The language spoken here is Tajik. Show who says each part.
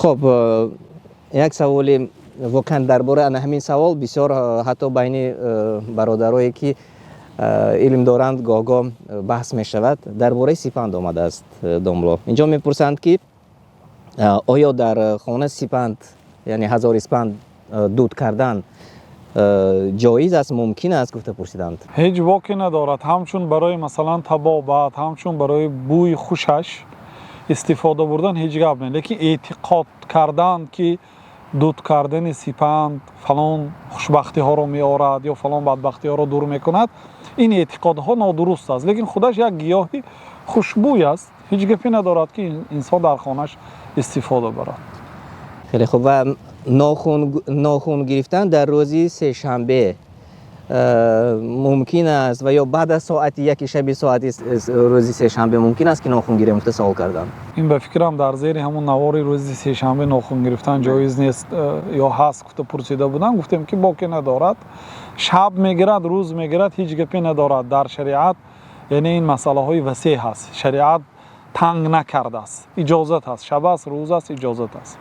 Speaker 1: Хуб, як саволи воқеан дар бораи ана ҳамин савол бисёр, ҳатто байни бародарое ки илм доранд, гоҳ-гоҳ баҳс мешавад. Дар бораи сипанд омадааст, домло. Инҷо мепурсанд, ки оё дар хона сипанд, яъне ҳазор испанд дуд кардан ҷоиз аст, мумкин аст, гуфта пурсиданд.
Speaker 2: Ҳеҷ боке надорад. Ҳамчун барои, масалан, табобат, ҳамчун барои бӯи хушаш истифода бурдан ҳеҷ гап не, лекин эътиқод кардан, ки дуд кардани сипанд фалон хушбахтиҳоро меорад ё фалон бадбахтиҳоро дур мекунад, ин эътиқодҳо нодуруст аст. Лекин худаш як гиёҳи хушбӯй аст, ҳеҷ гапе надорад, ки инсон дар хонааш истифода барад.
Speaker 1: Хеле хуб. Ва нохун гирифтан дар рӯзи сешанбе мумкин аст ва ё баъд аз соати 1 шаби соати рӯзи сешанбе мумкин аст, ки нохун гирем, гуфта савол кардам.
Speaker 2: Ин ба фикрам дар зери ҳамон навори рӯзи сешанбе нохун гирифтан ҷоиз нест ё ҳаст гуфта пурсида будам. Гуфтем, ки боке надорад, шаб мегирад, рӯз мегирад, ҳеҷ гапе надорад. Дар шариат, яъне, ин масъалаҳои васеъ ҳаст, шариат танг накардааст, иҷозат аст, шаб аст, рӯз аст, иҷозат аст.